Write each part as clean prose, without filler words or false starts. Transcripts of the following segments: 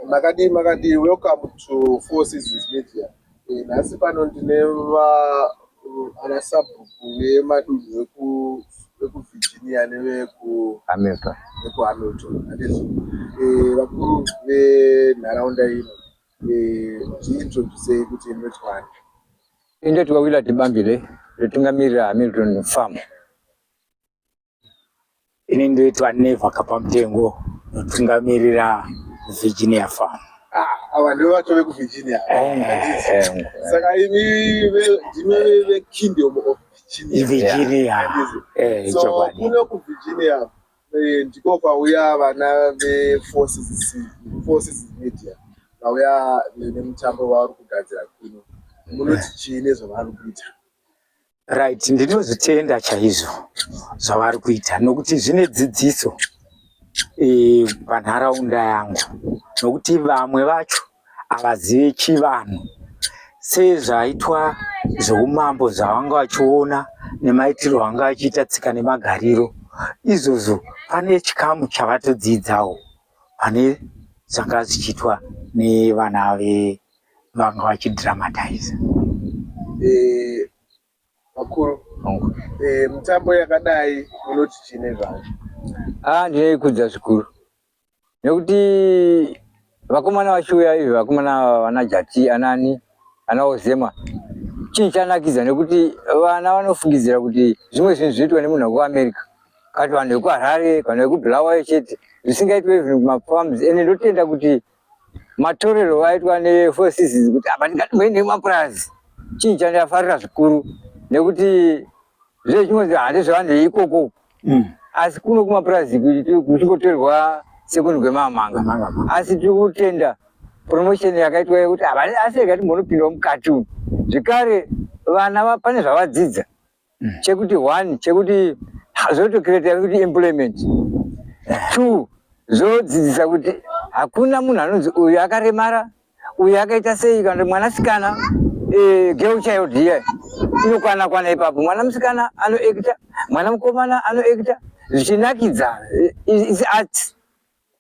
Makadii makadii, welcome to Four Seasons Media. Eh, nhasi pano ndine va ana sabhuku vemadunhu veku vekuVirginia neveku Hamilton. vekuHamilton handizvo? Eh, vakuru venharaunda ino eh, zviintroducei kuti ndotwani. Indotwa Willard Bambile, ndotungamirira Hamilton Farm. Ini ndoitwa Never Kapamutengo ndotungamirira Virginia Farm. Ah, ava ndivo vacho vekuVirginia. Eh, Eh, Saka imi ndimi veKingdom of Virginia. Virginia. Handizvo? Eh, So chokwadi. kuno kuVirginia eh, ndiko kwauya vana veFour Seasons Four Seasons Media vauya nemutambo wavari kugadzira kuno. Munoti chii nezvavari kuita? Right, ndinozvitenda chaizvo zvavari kuita nokuti zvine dzidziso e, panharaunda yangu nokuti vamwe vacho havazive chivanhu sezvaitwa zveumambo zvavanga vachiona nemaitiro anga vachiita tsika nemagariro izvozvo pane chikamu chavatodzidzawo pane zvanga zvichiitwa nevana vanga vachidramatiza. Eh, vakuru Hongu. eh, mutambo yakadai munoti chii nezvayo? Ah, ndinoikudza zvikuru nekuti vakomana vachiuya izvi vakomana vana Jati anani ana Ozema chinhu chanakidza nekuti vana vanofungidzira kuti zvimwe zvinhu zvinoitwa nemunhu wekuAmerica kana kuti vanhu vekuHarare kana vekuBulawayo chete zvisingaitwe even kumafarms ende ndotenda kuti matorero aitwa neFour Seasons kuti apa ndingatimboende kumapurazi chinhu chandafarira zvikuru nekuti zvezvimwe handezvevanhu veikoko asi kuno kumapurazi kuchingotorwa sekunhu kwemamanga asi tiri kutenda promotion yakaitwa yekuti apa asi rega timbonopindawo mukati umu zvekare vana pane zvavadzidza chekuti one chekuti zvotocreata kuti employment two zvodzidzisa kuti hakuna munhu anonzi uyu akaremara uyu akaita sei kana kuti mwanasikana eh, girl child iya inokwana kwana ipapo mwana musikana anoacta mwana mukomana anoacta zvichinakidza eh, is art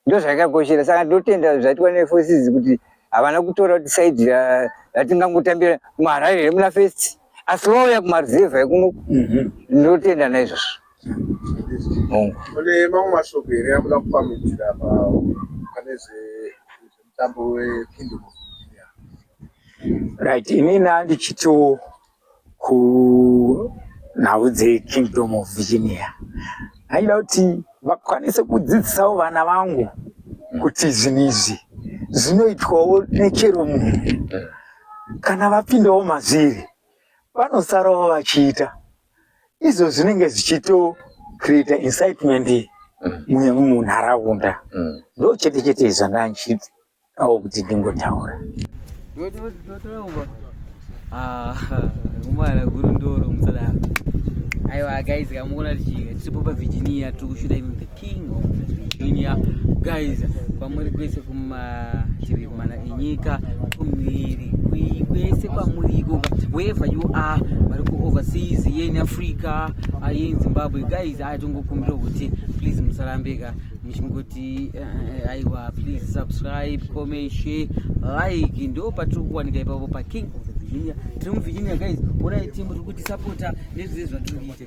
ndozvakakoshera saka ndotenda zvaitwa neforces kuti havana kutora kuti side ratingangotambira muHarare here muna First asi vauya kumaruzevha ekuno ndotenda naizvozvo hongu. Mune mamwe mashoko here amuda kupamhidzira pane zvemutambo weKingdom of Virginia? Right, inini handichitiwo kunhau dzeKingdom of Virginia aida kuti vakwanise kudzidzisawo vana vangu kuti zvinhu izvi zvinoitwawo nechero munhu kana vapindawo mazviri vanosarawo vachiita izvo zvinenge zvichito create incitement munharaunda ndo chete chete zvandanchiti awo kuti ndingotaura. Kumwana guru ndoro musadaro. Aiwa guys, kamuona tichi tiripo pa Virginia tiri kushuta in the king of Virginia. Guys, kwamuri kwese kumativi mana enyika, kumhiri, kwese kwamuri ikoko, wherever you are, vari ku overseas, here in Africa, here in Zimbabwe, guys, atongokumbira kuti please musarambeka muchingoti aiwa please subscribe, comment, share, like. Ndo patiri kuwanika ipapo pa King of the Virginia. Tiri mu Virginia guys, orai team tiri kutisapota nezvese zvatiri kuita.